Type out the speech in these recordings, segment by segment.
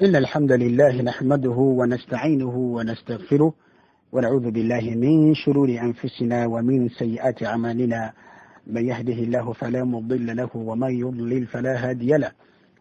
إن الحمد لله نحمده ونستعينه ونستغفره ونعوذ بالله من شرور أنفسنا ومن سيئات أعمالنا، من يهده الله فلا مضل له ومن يضلل فلا هادي له،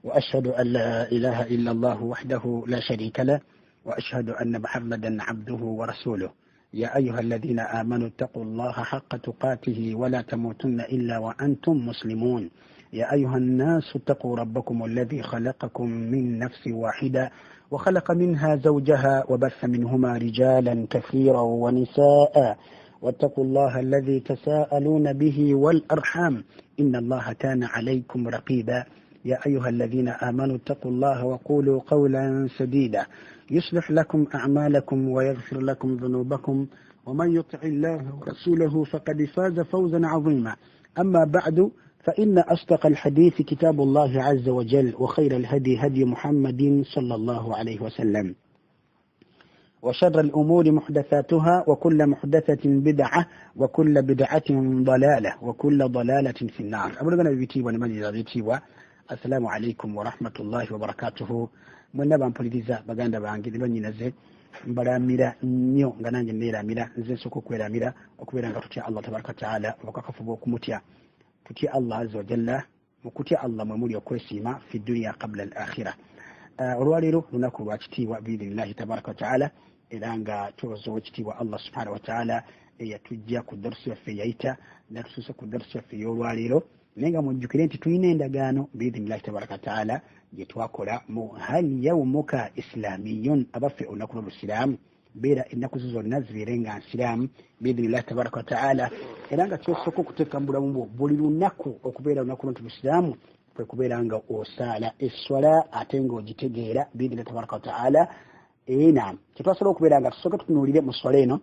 وأشهد أن لا إله إلا الله وحده لا شريك له، وأشهد أن محمدا عبده ورسوله. يا أيها الذين آمنوا اتقوا الله حق تقاته ولا تموتن إلا وأنتم مسلمون. يا أيها الناس اتقوا ربكم الذي خلقكم من نفس واحدة وخلق منها زوجها وبث منهما رجالا كثيرا ونساء، واتقوا الله الذي تساءلون به والأرحام إن الله كان عليكم رقيبا. يا أيها الذين آمنوا اتقوا الله وقولوا قولا سديدا يصلح لكم أعمالكم ويغفر لكم ذنوبكم، ومن يطع الله ورسوله فقد فاز فوزا عظيما. أما بعد، فإن أصدق الحديث كتاب الله عز وجل، وخير الهدي هدي محمد صلى الله عليه وسلم، وشر الأمور محدثاتها، وكل محدثة بدعة، وكل بدعة ضلالة، وكل ضلالة في النار. أبلغنا بيتي ونمجد. Assalamu alaikum warahmatullahi wabarakatuhu. Mwenna bampuliriza, baganda bange ne bannyinaze, mbalamira nnyo nga nange neeramira. Nze nsooka okweramira okubeera nga tutya Allah tabaraka wataala, obukakafu bw'okumutya. Tutya Allah azza wajalla, mu kutya Allah mwe muli okwesiima fi dunya qabla al akhira. Olwaleero lunaku lwa kitiibwa biidhinillahi tabaraka wataala, era nga twebaza owekitiibwa Allah subhanahu wataala eyatujja ku darusu yaffe eyayita natusuusa ku darusu yaffe ey'olwaleero. Naye nga mujjukire nti tulina endagaano biidhinillahi tabaraka wataala gye twakola mu hal yaumuka islamiyun, abaffe olunaku lw'obusiraamu, beera ennaku zo zonna zibeere nga nsiraamu biidhinillahi tabaraka wataala. Era nga kyosooka okuteeka mu bulamu bwo buli lunaku okubeera olunaku lwo nti busiraamu kwe kubeera nga osaala esswala ate ng'ogitegeera biidhinillahi tabaraka wataala. Naam, kyetwasobola okubeera nga tusooka tutunuulire mu swala eno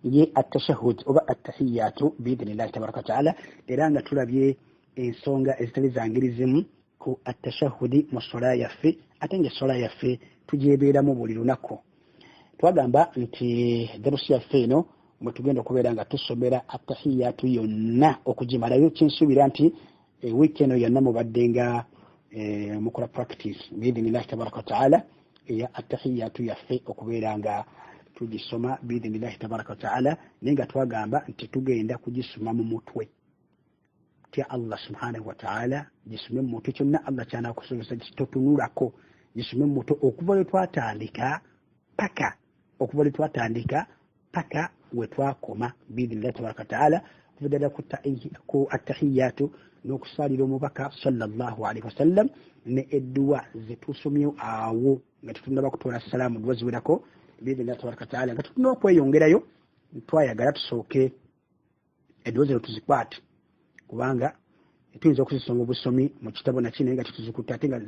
ye atashahud oba attahiyatu biidhinillahi tabaraka wataala, era nga tulabye ensonga ezitali za ngeri zimu ku atashahudi mu swala yaffe, ate ng'esswala yaffe tugyebeeramu buli lunaku. Twagamba nti darusi yaffe eno mwe tugenda okubeera nga tusomera attahiyatu yonna okugimalayo. Kinsuubira nti wiiki eno yonna mubadde nga mukola practice biidhinillahi tabaraka wataala eya attahiyatu yaffe okubeera nga tugisoma biidhinillahi tabaraka wataala. Naye nga twagamba nti tugenda kugisoma mu mutwe. Tya Allah subhanahu wataala, gisome mu mutwe. Kyonna Allah kyanakusomesa totunulako, gisome mu mutwe okuva lwe twatandika paka okuva lwe twatandika paka we twakoma biidhinillahi tabaraka wataala, okuva ddala ku attahiyatu n'okusaalira omubaka sallallahu alaihi wasallam ne edduwa zetusomyewo awo nga tetunnaba kutoola salaamu, dduwa ziwerako biidhinillahi tabaraka wataala. Nga tutuna okweyongerayo, twayagala tusooke edduwa zino tuzikwate, kubanga tuyinza okuzisoma obusomi mu kitabo naki, naye nga tetuzikutte ate nga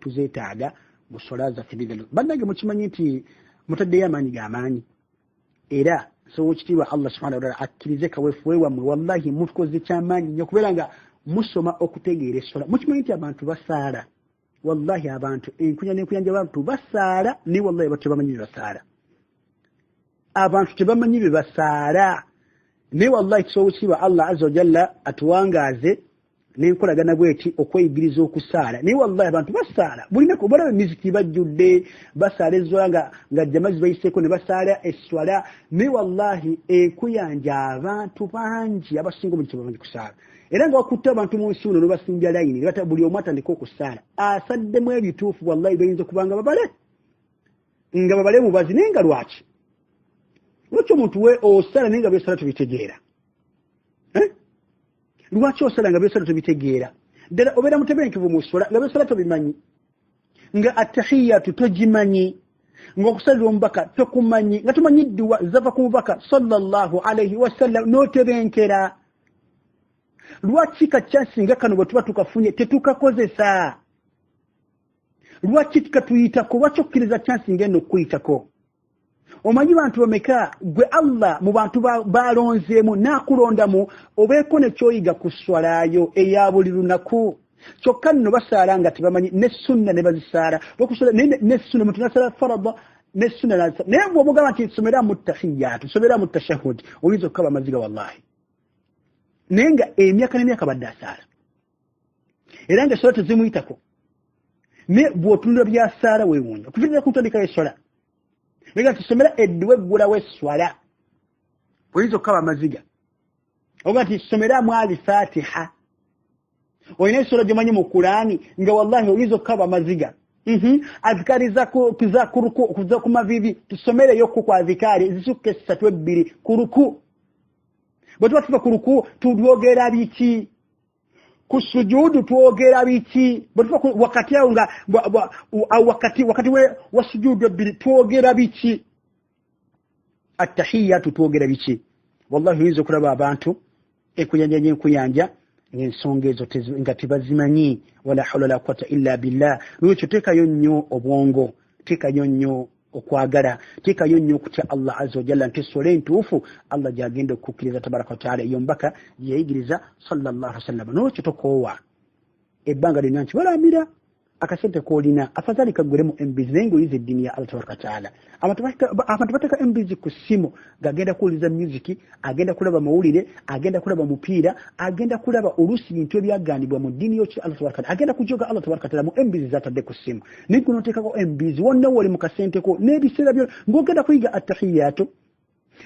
tuzeetaaga mu swala zaffe. Bannange, mukimanyi nti mutaddeyo amaanyi g'amaanyi, era nsaba ekitiibwa Allah subhanahu wataala akkirize kaweefube wammwe. Wallahi mutukoze kyamaanyi nnyo okubeera nga musoma okutegeera esswala. Mukimanyi nti abantu basaala, wallahi abantu enkunya n'enkuyanja abantu basaala, naye wallahi tebamanyi bye basaala. Abantu tebamanyi bye basaala, naye wallahi tusaba ekitiibwa Allah azza wajalla atuwangaaze n'enkolagana bweti okweyigiriza okusaala. Naye wallahi abantu basaala bulinaku, balaba emiziki bajjudde, basaala ezzwala nga jamazi bayiseeko ne basaala esswala, naye wallahi enkuyanja abantu bangi abasinga obungi tebamanyi kusaala. Era nga wakutte abantu mu nsi muno nebasimbya layini, buli omu atandika okusaala asaddemu ebituufu, wallahi bayinza okuba nga babale nga babale mubazi. Naye nga lwaki omuntu we osaala naye nga byosala tobitegeera? Lwaki osala nga byosala tobitegeera? Ddala obeera mutebenkevu mu swala nga byosala tobimanyi, nga attahiyatu togimanyi, ng'okusalira omubaka tokumanyi, nga tomanyi dduwa zava ku mubaka sallallahu alaihi wasallam n'otebenkera. Lwaki kakyansinga kano bwe tuba tukafunye tetukakozesa? Lwaki tukatuyitako? Lwaki okkiriza kyansinga eno okuyitako? Omanyi bantu bameka gwe Allah mu bantu balonzeemu n'akulondamu obeeko ne kyoyiga ku swalayo eya buli lunaku? Kyokka nno basaala nga tebamanyi ne sunna ne bazisaala ne sunna, muntu nasaala farada ne sunna, naye bw'omugamba nti somera mu tahiyatu, somera mu tashahud, oyinza okukaba amaziga wallahi. Naye nga emyaka n'emyaka badde asaala, era nga esswala tezimuyitako. Ne bw'otunula byasaala weewuunya okuviirira ku ntandika y'esswala. Naye tusomera edduwa eggulawo esswala, oyinza okukaba amaziga. Oga nti someramu Alifatiha, olina esswala gy'omanyi mu Kulaani nga wallahi oyinza okukaba amaziga. Azikaari za kuruku okuva ku mavivi, tusomereyo ku azikaari zisukka essatu ebbiri ku ruku. Bwe tuba tuva ku ruku twogera biki? Ku sujudu twogera biki? Bwe tuva wakati awo nga wakati wa sujudu ebbiri twogera biki? Attahiyatu twogera biki? Wallahi oyinza okulaba abantu enkuyanja n'enkuyanja ng'ensonga ezo nga tebazimanyi. Wala hawla wala quwwata illa billah. Lwekyo teekayo nnyo obwongo, teekayo nnyo okwagala, teekayo nnyo okutya Allah azza wa jalla nti esswala entuufu Allah gy'agenda okukkiriza tabaraka wa taala, eyo mbaka gye yayigiriza sallallahu alaihi wasallam. N'olwekyo tokoowa ebbanga lyonna nti balamira akasente k'olina afadhali kaggulemu MBs, naye ng'oyiza eddiini ya Allah tabaraka wa taala. Abantu bateeka MBs ku ssimu ng'agenda kuwuliriza music, agenda kulaba mawulire, agenda kulaba mupiira, agenda kulaba oluusi bintu ebyagaanibwa mu ddiini y'oki Allah tabaraka wa taala, agenda kujoga Allah tabaraka wa taala mu MBs z'atadde ku ssimu. Naye gwe n'oteekako MBs wonna w'oli mu kasente ko n'ebiseera byo ng'ogenda kuyiga attahiyatu,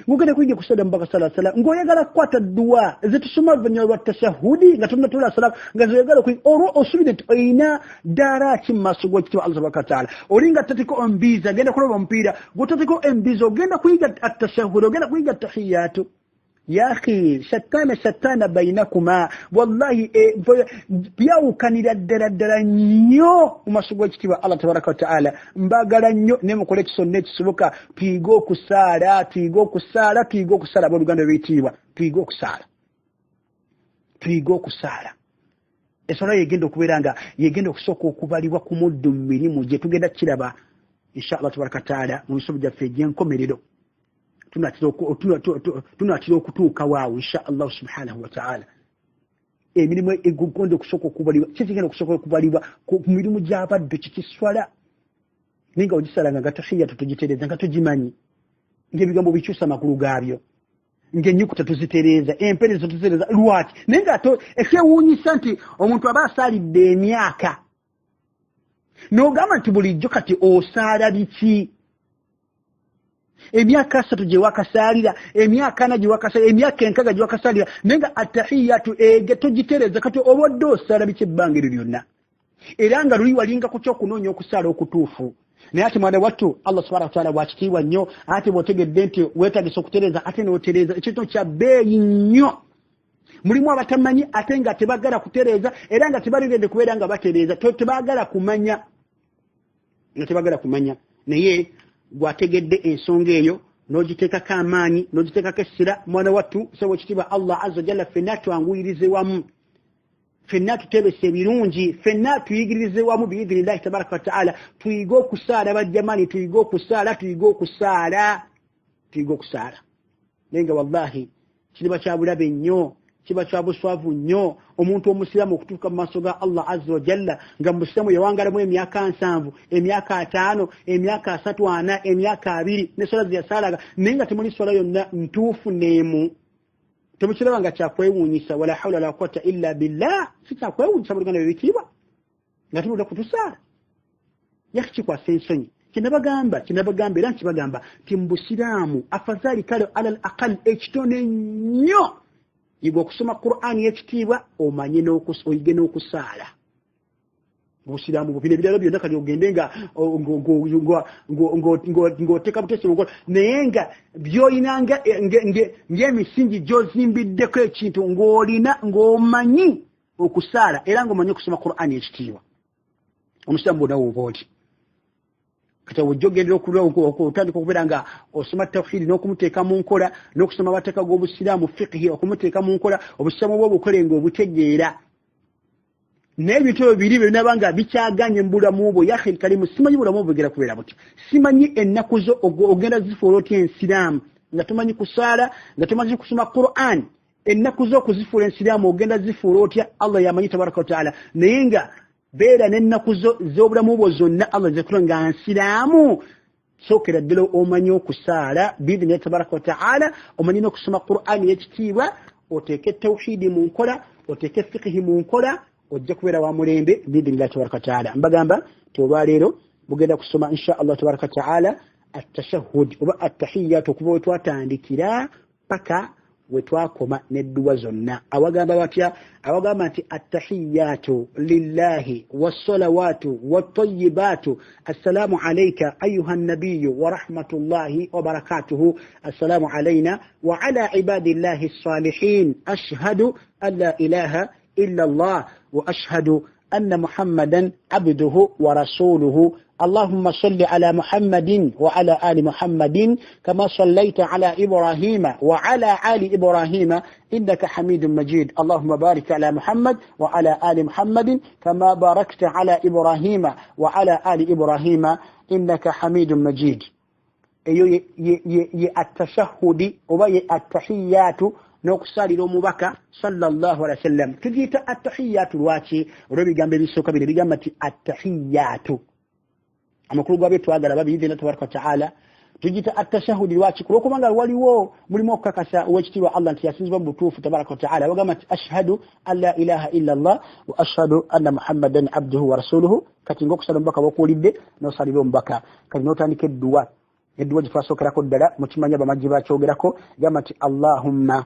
ng'ogenda kuyiga kusala mubaka sala sala, ng'oyagala kukwata dduwa zetusoma oluvannyuma lwa tashahudi nga tonnatula sala, nga zoyagala okuyiga, olwo osuubire nti olina ddaala ki mu maaso g'ekitiibwa Allah tabaraka wa taala. Oli nga tateeko MBs agenda kulaba omupiira, gw'otateeko MBs ogenda kuyiga attashahudi, ogenda kuyiga attahiyatu. Ya akhi, shattana shattana bainakuma, wallahi byawukanira ddala ddala nnyo mu maaso g'ekitiibwa Allah tabaraka wa taala. Mbagala nnyo naye mukole ekisonna ekisoboka, tuyige okusaala, tuyige okusaala, tuyige okusaala. Abooluganda b'ebitiibwa, tuyige okusaala, tuyige okusaala. Esswala yegenda okubeera nga yegenda okusooka okubalibwa ku muddu mu mirimu gye tugenda kiraba insha Allah tabaraka wa taala mu misomo gyaffe egy'enkomerero. Tunatera okutuuka waawo insha Allah subhanahu wa taala. Emirimu egenda okusooka okubalibwa, kikigenda okusooka okubalibwa ku mirimu gy'abaddu kikiswala, naye nga ogisalanga nga tahiyatu tugitereeza, nga tugimanyi, ng'ebigambo bikyusa amakulu gaabyo, ng'ennyukuta tuzitereeza, emperezo tuzitereeza. Lwaki? Naye nga ekyewuunyisa nti omuntu aba asaalidde emyaka n'ogamba nti bulijjo kati osaala biki? Emyaka 3 gye wakasaalira, emyaka 4 gye wakasaalira, emyaka 6 gye wakasaalira, naye nga attahiyatu ege togitereeza. Kati obadde osaala biki ebbanga eryo lyonna? Era nga luli walinga ku ky'okunoonya okusaala okutuufu. Naye ate mwana wattu Allah subhanahu wa taala bwakitiibwa nnyo, ate bw'otegedde nti weetagisa okutereeza ate n'otereeza, ekintu kya bbeeyi nnyo. Mulimu abatamanyi ate nga tebaagala kutereeza, era nga tebaliredde kubeera nga batereeza, tebaagala kumanya, nga tebaagala kumanya. Naye gwategedde ensonga eyo n'ogiteekako amaanyi, n'ogiteekako essira, mwana wattu sebo ekitiibwa Allah azza jalla, ffenna twanguyirize wamu, ffenna tutebese ebirungi, ffenna tuyigirize wamu biidhinillahi tabaraka wa taala. Tuyige okusaala bajjamani, tuyige okusaala, tuyige okusaala, tuyige okusaala. Naye nga wallahi kiriba kya bulabe nnyo, kiba kya buswavu nnyo omuntu omusiraamu okutuuka mu maaso ga Allah azza wa jalla nga musiraamu yawangalamu emyaka 70, emyaka 50, emyaka 34, emyaka 20 n'esswala ze yasaalaga, naye nga temuli swala yonna ntuufu n'emu. Temukiraba nga kyakwewuunyisa? Wala hawla wala quwwata illa billah. Si kyakwewuunyisa buluganda bw'ebitiibwa nga tubula kutusaala? Yaki kikwasa ensonyi. Kinabagamba era nkibagamba nti mu busiraamu afadhali kale alal aqal ekitone nnyo yiga okusoma Qur'ani y'ekitiibwa, omanye oyige n'okusaala. Obusiraamu bino ebirala byonna kati ogende nga ng'oteeka buteesi mu nkola, naye nga by'olina ng'emisingi gy'ozimbiddeko ekintu, ng'olina ng'omanyi okusaala era ng'omanyi okusoma Qur'ani y'ekitiibwa. Omusiraamu bwonna woba oti kati ojja ogendera okutandika okubeera nga osoma tawhidi n'okumuteeka mu nkola, n'okusoma amateeka g'obusiraamu fiqhi okumuteeka mu nkola, obusiraamu bwo obukole ng'obutegeera. Naye ebintu ebyo biri bye nga bikyaganye mu bulamu bwo. Ya akhi karimu, simanyi bulamu bwo bugenda kubeera butya, simanyi ennaku zo ogenda zifuula otya ensiraamu nga tomanyi kusaala, nga tomanyi kusoma Qur'an. Ennaku zo okuzifuula ensiraamu ogenda zifuula otya? Allah yamanyi tabaraka wa taala. Naye nga beera n'ennaku zo z'obulamu bwo zonna Allah zekula nga nsiraamu, sookera ddala omanye okusaala biidhinillahi tabaraka wa taala, omanye n'okusoma Qur'ani y'ekitiibwa, oteeke tawhidi mu nkola, oteeke fiqhi mu nkola, ojja kubeera wa mulembe biidhinillahi tabaraka wa taala. Mbagamba Olwaleero mugenda kusoma insha Allah tabaraka taala atashahhud oba attahiyatu, okuva we twatandikira paka we twakoma n'edduwa zonna. Awagamba batya? Awagamba nti attahiyatu lillahi wassalawatu wattayyibatu, assalamu alayka ayuha nabiyyu wa rahmatullahi wa barakatuhu, assalamu alayna wa ala ibadillahi ssalihin, ashhadu an la ilaha illa Allah wa ashhadu anna Muhammadan abduhu wa rasuluhu, اللهم صل على محمد وعلى آل محمد كما صليت على إبراهيم وعلى آل إبراهيم إنك حميد مجيد، اللهم بارك على محمد وعلى آل محمد كما باركت على إبراهيم وعلى آل إبراهيم إنك حميد مجيد. Eyo ye attashahudi oba ye attahiyatu n'okusalira omubaka sallallahu alaihi wasallam. Tugiyita attahiyatu lwaki? Olw'ebigambo ebisooka bino bigamba nti attahiyatu, amakulu gabyo twagala babiidhina tabaraka wataala. Tugiyita attashahudi lwaki? Kulwokubanga waliwo mulimu okukakasa owekitiibwa Allah nti yasinzibwa mu butuufu tabaraka wataala. Bagamba nti ashhadu an la ilaha illa Allah wa ashhadu anna Muhammadan abduhu wa rasuluhu. Kati ng'okusala omubaka bwokuwulidde n'osalira omubaka, kati n'otandika edduwa. Edduwa gye twasookerako ddala mukimanya bamajji bakyogerako, gamba nti allahumma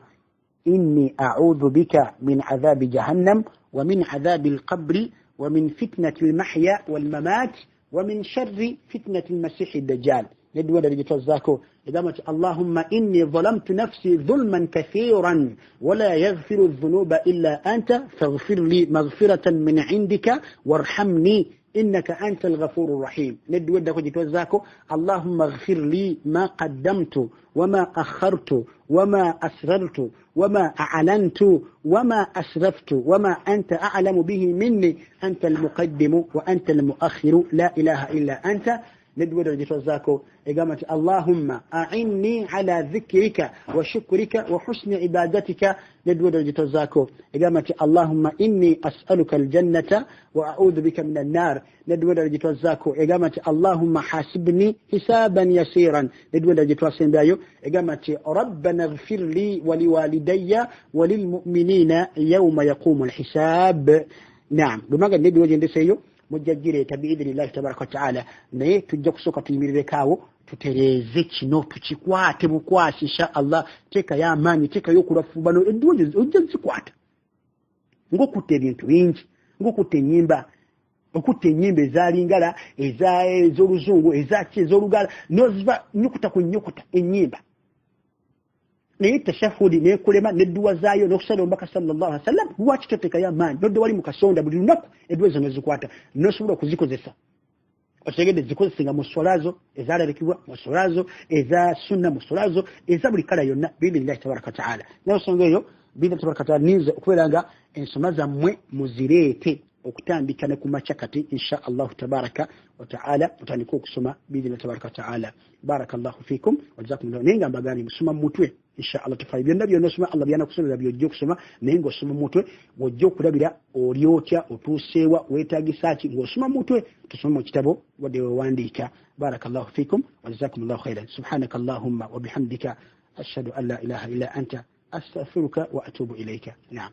inni a'udhu bika min adhabi jahannam wa min adhabi alqabri wa min fitnati almahya walmamat wa min sharri fitnati almasihi dajjal. Nedduwa ddala gye twazzaako egamba nti allahumma inni zalamtu nafsi dhulman kathiran wala yaghfiru dhunuba illa anta faghfir li maghfiratan min indika warhamni innaka anta alghafuru rahim. Nedduwa eddako gye twazzaako allahumma ighfir li ma qaddamtu wama akhartu wama asrartu wama a'lantu wama asraftu wama anta a'lamu bihi minni anta almuqaddimu wa anta almuakhiru la ilaha illa anta. Nedduwa eddala gye twazzaako egamba nti allahumma a'inni ala dhikrika wa shukrika wa husni ibadatika. Nedduwa eddala gye twazzaako egamba nti allahumma inni as'aluka aljannata wa a'udhu bika min annar. Nedduwa eddala gye twazzaako egamba nti allahumma hasibni hisaban yasiran. Nedduwa eddala gye twasembayo egamba nti rabbana ighfir li wa liwalidayya wa lilmu'minina yawma yaqumu alhisab. Naam, bwemanga nedduwa gye ndeseeyo mujja gireeta biidhinillahi tabaraka wataala, naye tujja kusooka tuyimirireko tutereeze kino tukikwate bukwasi insha Allah. Teekayo amaanyi, teekayo okulafubano, edduwa ojja zikwata ng'okutta ebintu bingi, ng'okutta ennyimba, okutta ennyimba ezalingala, ez'oluzungu, ezaki, ez'olugala, noziva nyukuta ku nyukuta ennyimba. Naye tashahudi nekulema nedduwa zaayo n'okusala omubaka sallallahu alaihi wasallam, lwaki toteekayo amaanyi nodde wali mu kasonda buli lunaku edduwa ezo nezikwata nosobola okuzikozesa? Otegedde, zikozese nga mu swala zo ezalabikibwa, mu swala zo eza sunna, mu swala zo eza buli kala yonna biidhinillahi tabaraka wataala. Naye nsonga eyo biidhinillahi tabaraka wataala ninze okubeera nga ensoma zammwe muzireete okutandika ne ku makya kati insha Allahu tabaraka wataala mutandike okusoma biidhinillahi tabaraka wataala. Barakallahu fikum wa jazakumullahu. Naye nga mbagambye musoma mu mutwe insha Allah, tufaayo byonna byonna osoma Allah byanakusomera by'ojja okusoma, naye ng'osoma mu mutwe w'ojja okulabira oli otya, otuuseewa, weetagisa ki ng'osoma mu mutwe. Tusome mu kitabo wadde wewandiika. Barakallahu fikum wa jazakumullahu khairan. Subhanaka allahumma wa bihamdika ashhadu an la ilaha illa anta astaghfiruka wa atubu ilayka. Naam.